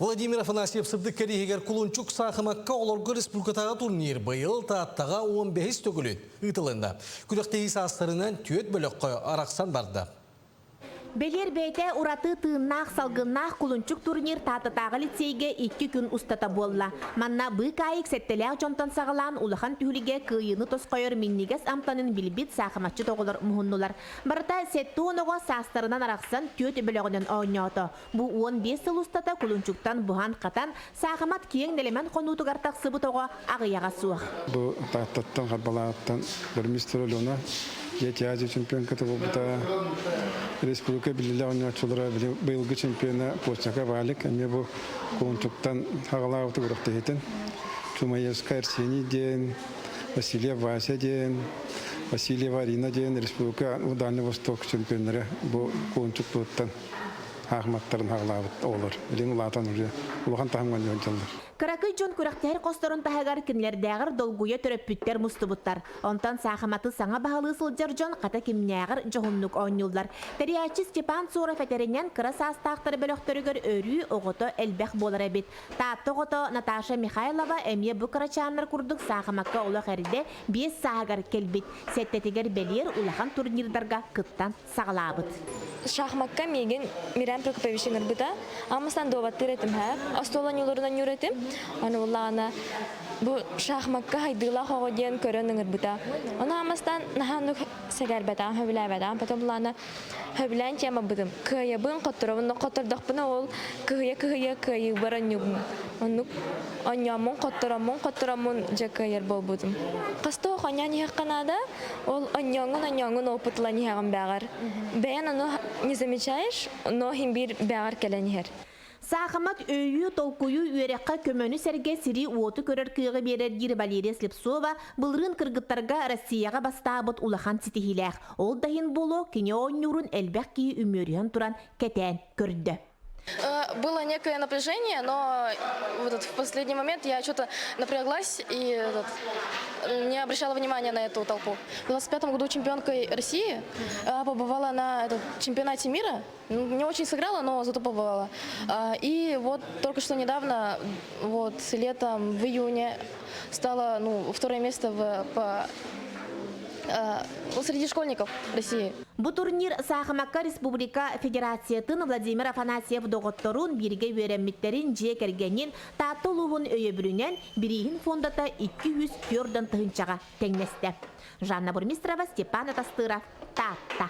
Владимир Афанасьев сырдык кэриэһигэр кулунчук саахымакка оҕолорго республикатааҕы турнир быйыл Тааттаҕа 15 төгүлүн ыытылынна. Күрэхтэһии саастарынан түөрт бөлөххө арахсан барда. Бэлиэр бэйэтэ ураты тыыннаах, салгыннаах кулунчук турнир Тааттатааҕы лицейгэ икки күн устата буолла. Манна быыкаайык сэттэлээх дьонтон саҕалаан улахан түһүлгэ кыайыыны тосхойор минньигэс амтанын билбит саахыматчыт оҕолор муһуннулар. Барыта 70 оҕо саастарынан арахсан түөрт бөлөҕүнэн оонньоото. Бу 15 сыл устата кулунчуктан буһан-хатан, саахымат киэҥ нэлэмэн хонуутугар тахсыбыт оҕо аҕыйаҕа суох. Бу Тааттаттан, Харбалаахтан Бурмистр Алена Дети Азии чемпионката буолбута. Республика биллилээх оонньооччулара быйылгы чемпиона Постников Валик эмиэ бу кулунчуктан хаҕалаабыты күрэхтэһиитин. Чумаевскай Арсений диэн, Васильев Вася диэн, Васильева Арина диэн республика Дальний Восток чемпионнара бу кулунчук туһуттан хаахматтарын хаҕалаабыт оҕолор илин улаатан уже улахан таһымҥа дьыллар. Кыракый дьон күрэхтэһэр хосторун таһыгар кинилэрдээҕэр долгуйа төрөппүттэр мустубуттар. Онтон саахыматы саҥа баһылыы сылдьар дьон хата кимнээҕэр дьоһуннук оонньууллар. Тэрийээччи Степан Соров этэринэн, кыра саастаахтар бөлөхтөрүгэр өрүү оҕото элбэх буолар эбит. Таатта оҕото Наташа Михайлова эмиэ бу кырачааннар курдук саахымакка олох эрдэ биэс сааһыгар кэлбит. Сэттэтигэр бэлиэр улахан турнирдарга кыттан саҕалаабыт. Шахмакка миигин Миран Прокопович ыҥырбыта. Аммастан дуобаттыыр этим һэ. Остуол оонньууларынан ньуур этим. Аны буллаҕына бу шахмакка хайдыылаах оҕо диэн көрөн ыҥырбыта. Ону аммастан наһаа оннук сэгэрбэтэҕим, сөбүлээбэтэҕим. Потом буллаҕына сөбүлээн тиийэн барбытым. Кыайабын, хотторобун, хоттордохпуна ол кыһыйа-кыһыйа кыайыыбар онньуубун. Оннук онньооммун, хоттороммун, хоттороммун дьэ кыайар буолбутум. Хаста оонньоон иһиэххэ наада. Ол онньооҥҥун-онньооҥҥун опыт ылан иһэҕин бээҕэр. Бэйэн ону не замечаешь, но иһин биир бээҕэр кэлэн иһэр. Саахымат өйүү, толкуйу, үөрэххэ көмөнү сэргэ сири-уоту көрөр кыаҕы биэрэр диир Валерия Слепцова былырыын кыргыттарга Россияҕа бастаабыт улахан ситиһиилээх. Ол да иһин буолуо, кини оонньуурун элбэх киһи үмүөрүһэн туран кэтээн көрдө. Было некое напряжение, но вот в последний момент я что-то напряглась и этот, не обращала внимания на эту толпу. В 25 году чемпионкой России побывала на этот, чемпионате мира. Не очень сыграла, но зато побывала. И вот только что недавно, вот летом, в июне, стала ну, второе место в, по среди школьников России. Бу турнир Саахымакка республика Федерациятын Владимир Афанасьев доҕотторун бииргэ үөрэммиттэрин дьиэ кэргэнин Таатта улууһун өйөбүлүнэн бирииһин фондата 204 тыһыынчаҕа тэҥнэстэ. Жанна Бурмистрова, Степан Атастыров, Таатта.